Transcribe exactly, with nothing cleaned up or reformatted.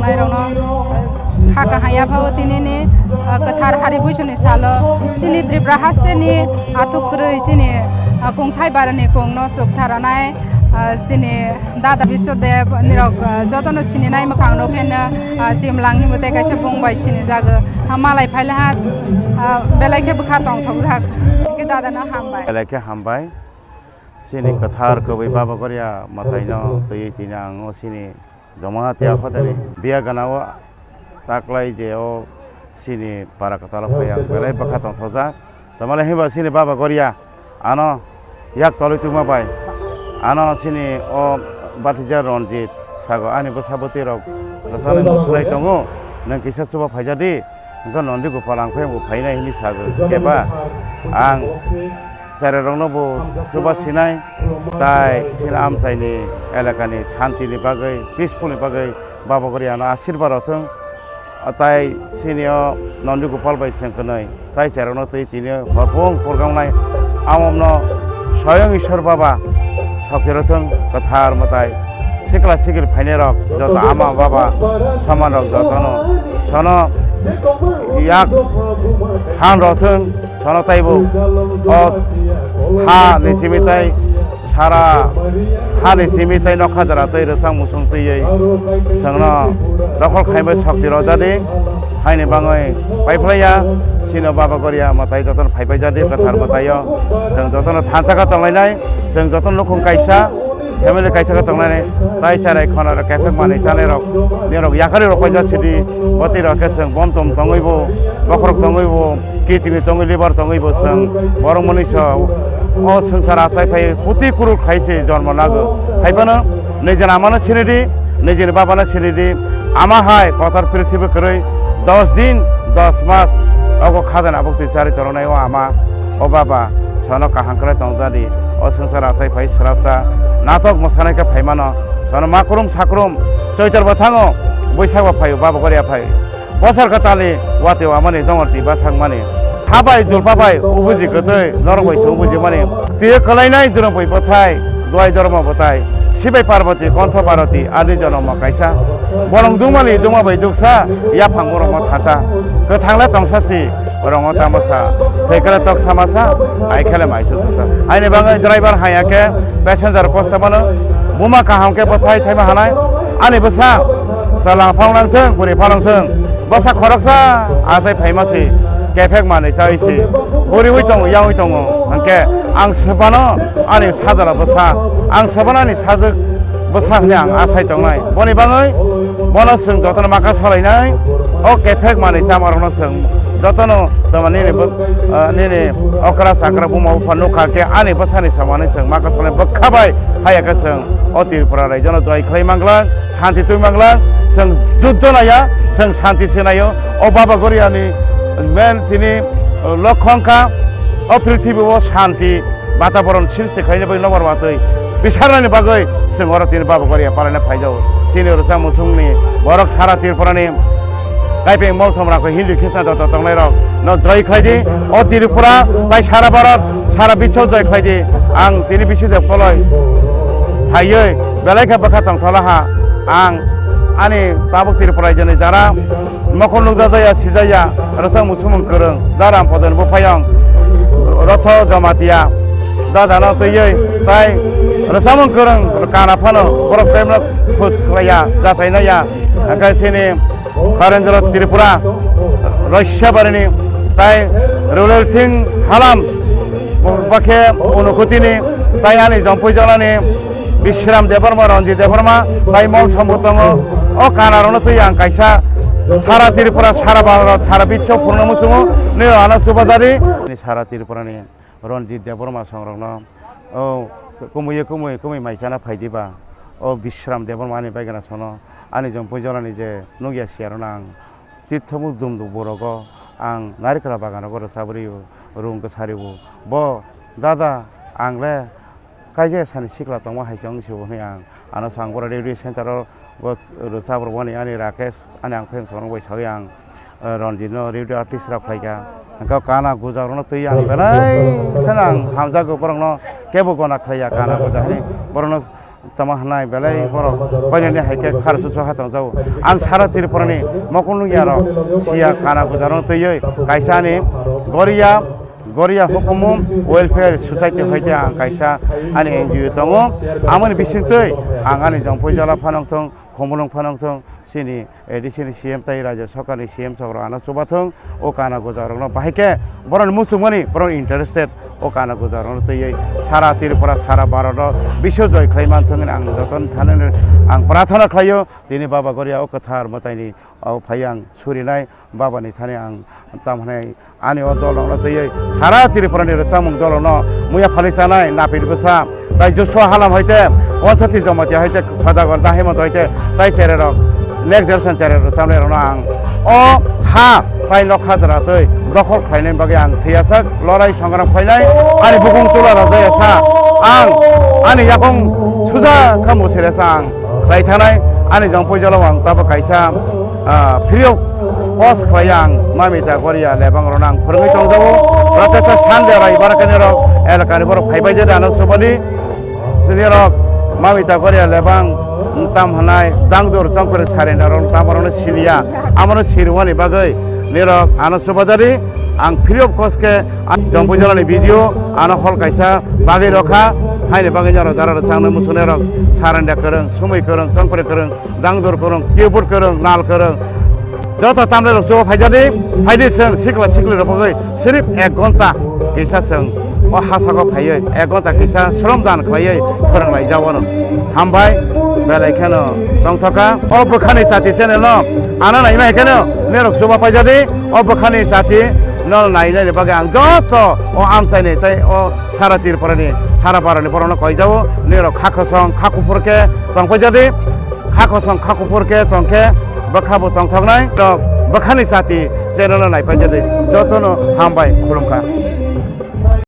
Nairokno, eh, kha kaham yaphao tinini, eh, kwthar hari buisuni salo chini Tripura hasteni athuk kwrwi chini, eh, kungthai barani kungno chuksa rwnai, eh, chini dada Biswadev nirok, eh, jotono sininai mwkhang nukhe no, eh, chimlangni mwtai kaisa bung bai sinijago. Ha malai phaile ha, eh, belai khe bwkha tongthokjak. Hwnkhe dadano hambai. Belai khe hambai. Chini kwthar kwbwi Baba Goria mwtaino twiwi tini ang o chini Jamatia hodani biya gana o taklai je o chini para kwtal o phai ang belai bwkha tongthokjak. Tamale himba chini Baba Goria ano yak tolwi tuma bai ano chini o Batija Ranjit sago ani bwsa bwtwi rok rwchapnai muchunai tongo, nwng kisa chuba phaijadi. Hwnkhe Nondi Gopal ang phai bo phainai hwnwi sago. Keba ang cherairokno bo chuba sinai, tai chini amchaini elakani santini bagwi, peacefulni bagwi Baba Goriano asirba rw thung. Tai chini o Nondi Gopal bai chwng kwnwi tai cherairokno twi tini horphung phurkang nai. Amomno Soyong Ishwar Baba sokti rw thung, kwthar mwtai sikla sikil phainai rok joto ama baba soman rok jotono sono yak than rw thung, sono taibo o ha ni simi tai sara ha ni simi tai nokha jora tei rwchap muchung twiwi chwngno dokhol khaimai sokti rw jadi. Haini bangwi paiphlaiya chini Baba Goria mwtai jotono phaipai jadi kwthar mwtaio chwng jotono thansa kha tonglainai, chwng jotono nukhung kaisa. Family kaisa khe tongnani tai cherai khonaro kephek manwi chanai rok, nirok yakarwi rok paijak sidi, bwtwi rok khe chwng bomtom tongwi bo, bokhorok tongwi bo, kidney tongwi, liver tongwi bo chwng borok mwnwi so o swngchar achai phai puti kuruk khai se jormo nago. Hai phano nijini amano sinidi, nijini babano sinidi, ama hai kotor prithibi kwrwi dos din, dos mas ogo khajana bwktwi charwi tongnai o ama, o baba. Sono kaham khlai tong jadi, o swngchar achai phai srapsa natok mwsanai khe phai mano. Sono makrum sakrum Choitor bwthango Boisak bo phaio, Baba Goria phai. Bosor kwtalni watwi wamani dongorti bachakmani. Ha bai dulpa bai ubuji kwtwi norok bai se ubuji mani. Twiwi kwlainai jwrwngpui bwthai, duai dormo bwthai, Sibai Parvati, Kontho Bharati, ani jonomo kaisa. Bolong dungmani dungma bai duksa, yaphang borokno thansa. Kwthangle tongsa si, Rongo tamasa, thwikhe tok samasa, ai khele mai sususa. Aini bagwi driver haya khe passenger kosto mano, buma kaham khe bwthai thaima hanai, ani bwsa, chwla phang nang thung, bwrwi phang nang thung, bwsa khoroksa achai phaima si, kephek manwi chawi si, bwrwi wi tongo, yawi tongo, hwnkhe ang swbano ani sajla bwsa, ang swbano ani sajwk bwsa hwnwi ang achai tongnai. Boni bagwi bono chwng jotono maka salainai, o kephek manwi chamarokno chwng jotono tamo nini bo-, ah, nini okra chakra buma bupha nukha khe ani bwsani samani chwng maka salainai bwkha bai haya khe chwng o Tripura raijono joi khlai mangla, santi twi mangla, chwng juddo naiya, chwng santi se naio. O Baba Goriani men tini, ah, lokhong kha, o prithibi o santi bataboron srishti khlaina bagwi nokbar watwi bisarnani bagwi chwng oro tini Baba Goria palaina phaijao. Chini rwchap muchungni borok sara Tripurani kaipeng mol somra kho Hindu Krishna joto tongnai rok no joi khlai di. O Tripura tai sara Bharat sara biswo joi khlai di. Ang tini bisi de poloi phaiwi belai khe bwkha tongthokla ha. Ang ani tabuk Tripura raijoni jara mokol nukjak jaya, sijaya, rwchap muchungmung kwrwng, da Rampodon Buphayong, Rotho Jamatia, da dano twiwi, tai rwchapmung kwrwng kana phano, borok kemno khus khlaiya, jachainaiya, hwnkhe chini Harendra Tripura, Roisyabarini, tai Rulelthing Halam, bakhe Unukutini, tai ani Jompui Jolani, Bishram Debbarma, Ranjit Debbarma, tai mol sombo tongo. O kanarokno twi ang kaisa sara Tripura, sara Bharat, sara biswo phurno muchungo, nini ano chubajadi. Sara Tripurani Ranjit Debbarma songrokno, o kumui, kumui, kumui mai chana phai diba. O Bishram Debbarma ani baigana sono, ani Jompui Jolani je nukya siyarokno ang tirthomuk dumduk borogo ang narikra baganogo rwchabwi rung kwsari o. Bo dada ang le kaijak sani sikla tongma hai se wng se bo hwnwi ang ano sang boro radio center o bo rwchap rwmani ani Rakesh ani ang phai chwng bai sawi ang Ranjit no radio artist rok khlaika. Hwnkhe kana guja rokno twi ang belai kheno ang hamjago, borokno kebo gona khlaiya kana guja hinwi. Borokno tamo hwnai belai borok koinani hai khe khar susu ha tongjago. Ang sara Tripurani mokol nukya rok siya kana guja rokno twiwi kaisa ani Goria, Goria Hukumu Welfare Society hoite ang kaisa ani N G O tongo. Amoni bisingtwi ang ani jongpui jala phanang thung, khumulwng phanang thung, chini A D C ni C M tai Rajya Sarkar ni C M sokro ano chubathung, o kana guja rokno bahai khe borokni muchungmani borok interested, o kana guja rokno twiwi sara Tripura, sara Bharat o biswa joy khlai manthung hinwi ang jotono thani ang prarthana khlaio. Tini Baba Goria o kwthar mwtaini o phai ang surinai Baba ni thani ang tam hwnai ani o dol rokno twiwi sara Tripura ni rwchapmung dol rokno muya phali chanai Napit Bwsa tai Joshua Halam hoite, Wansati Jamatia hoite, Sodagar Dahimot hoite tai cherai rok next generation cherai rok chamnai rokno ang o ha tai nokha jora twi dokhol khlainai bagwi ang thwiyasak lorai songram khlainai ani bukung tula rok jaya sa ang ani yakung suja kha musiresa ang khlai thanai ani jongpui jalo ang tabuk kaisa ah, free of cost khlai ang Mamita Goria lebang rok ang phwrwngwi tongjago. Protector Sunday raibar kene rok elakani borok phaibai jada ano subani sini rok Mamita Goria lebang tam hwnai dangdur chongkore sarenda rok tam rok siniya amono sirwani bagwi nirok ano subajari ang free of cost khe ang jongpui jalani video ano hol kaisa bagwi rokha haini bagwi nirok dara rok changno muchunai rok sarenda kwrwng sumui kwrwng chongkore kwrwng dangdur kwrwng, keyboard kwrwng, nal kwrwng. Joto tamle rok chuo phaijadi, phaidi chwng sikla sikli rok bagwi sirip ek gonta kisa chwng o hasako phaiwi ek gonta kisa shrom dan khlaiwi phwrwng lai jao no. Hambai belai kheno tongthoka o bwkhani chati channel no ano naima hai kheno nerok chuba paijadi o bwkhani chati no nainani bagwi ang joto o amchaini tei o sara Tripurani sara barani borokno koi jao nerok kha khosong kha kuphur khe tong paijadi. Kha kosong kha kuphur khe tong khe bwkha bo tongthoknai. Rok bwkhani chati channel no naiphai jadi jotono hambai khulumkha.